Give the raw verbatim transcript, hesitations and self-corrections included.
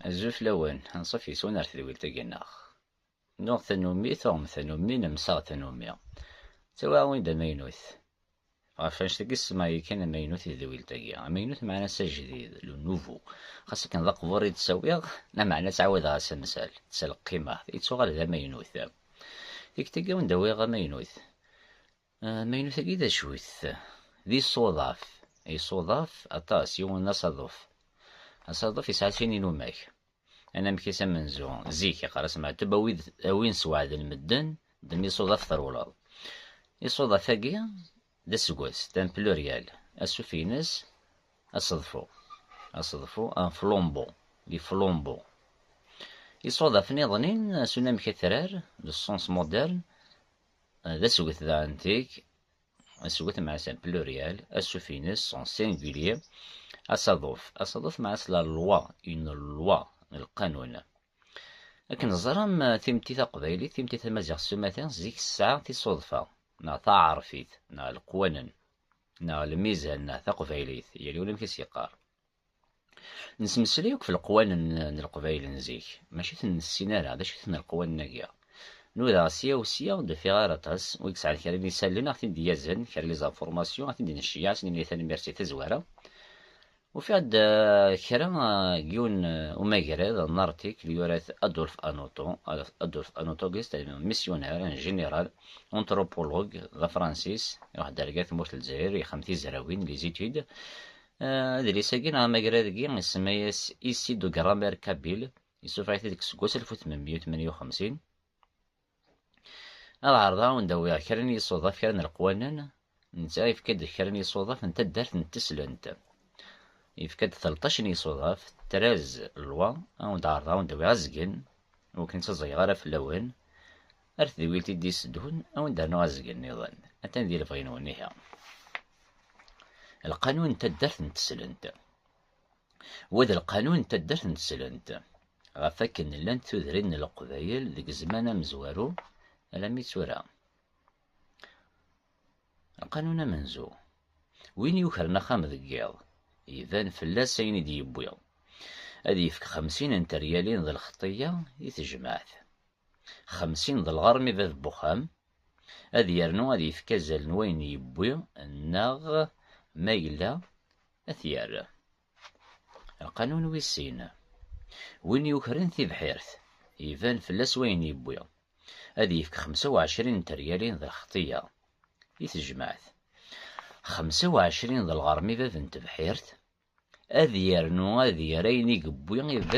Azul fell-awen, anṣuf yes-wen ar tedwilt-agi-nneɣ. Nuɣ tanumi, tuɣem tanumi, nemsaɣ tanumi. Ttawiɣ-awen-d amaynut. Ɣef annect-agi semmaɣ yakan amaynut i tedwilt-agi. Amaynut meɛna-s ajdid, le nouveau. Xas akken d aqbur i d-ttawiɣ, lameɛna ttɛawadeɣ-as amsal, ttselqimeɣ-t, yettuɣal d amaynut. Tikkelt-agi i wen-d-awiɣ amaynut. Amaynut-agi d acu-t? D isuḍaf. Isuḍaf aṭas, yiwen n asaḍuf. Asaḍuf yesɛa sin inumak. Anamek-is amenzu, zik, iqqar-as Meɛtub, a wid, a win sweɛden medden, ddem isuḍaf trewleḍ. Isuḍaf-agi d aseggas, d un pluriel, asuf-ines, aseḍfu. Aseḍfu, un flambeau, les flambeaux. Isuḍaf nniḍen-in, s unamek atrar, le sens moderne, d asget daɣen tik, asget meɛna-s un pluriel, asuf-ines, sens singulier, asaḍuf. Asaḍuf meɛna-s la loi, une loi, lqanun. Akken teẓram, timetti taqbaylit, timetti tamaziɣt s umata, zik tesɛa tiṣudfa, neɣ taɛerfit, neɣ leqwanen, neɣ lmizan, neɣ taqbaylit, yal yiwen amek i s-yeqqar. Nesmeslay akk ɣef leqwanen n Leqbayel n zik, mačči ten-nessin ara, d acu-ten leqwanen-agi? Nudaɣ sya u sya, ur d-ufiɣ ara aṭas. Wi yesɛan kra n yisallen, a ɣ-t-id-yazen, kra n les informations, a ɣ-t-id-nceyyeɛ, a sen-nini tanemmirt si tazwara. Ufiɣ-d, eh, kra, eh, n yiwen, eh, umagrad, un article, yura-t Adolphe Anoto. Adolphe Anoto-agi d misyunar, un général, anthropologue, d afransis, iruḥ-d ar ger tmurt n Lezzayer, yexdem tizrawin, les études. Eh, adlis-agi neɣ amagrad-agi isemma-yas Essai de grammaire kabyle, yessufeɣ-it-id deg useggas alef u tmenmya u tmenya u xemsin. Ad ɛerḍeɣ ad wen-d-awiɣ kra n yisuḍaf, kra n leqwanen. Netta yefka-d kra n yisuḍaf n taddart n Teslent. Yefka-d tleṭṭac n yisuḍaf, treize lois, ad wen-d-ɛerḍeɣ ad wen-d-awiɣ azgen, ur ken-ttaẓayeɣ ara fell-awen. Ar tedwilt i d-yessedhun, ad wen-d-rnuɣ azgen nniḍen. Atan di lebɣi-nwen ihi. Lqanun n taddart n Teslent. Wa d lqanun n taddart n Teslent, ɣef wakken llant tudrin n Leqbayel deg zzman amezwaru alammi d tura. Lqanun amenzu. Win yukren axxam deg yiḍ, iban fell-as ayen i d-yewwi. Ad yefk xemsin n teryalin d lxeṭṭiyya i tejmaɛt. Xemsin d lɣermi bab n uxxam, ad yernu ad yefk azal n wayen yewwi, neɣ ma yella, ad t-yerr. Lqanun wis sin. Win yukren tibḥirt, iban fell-as wayen yewwi. Ad yefk xemsa u ɛecrin n teryalin d lxeṭṭiyya i tejmaɛt. Xemsa u ɛecrin d lɣermi bab n tebḥirt, ad yernu ad yerr ayen i yewwi i bab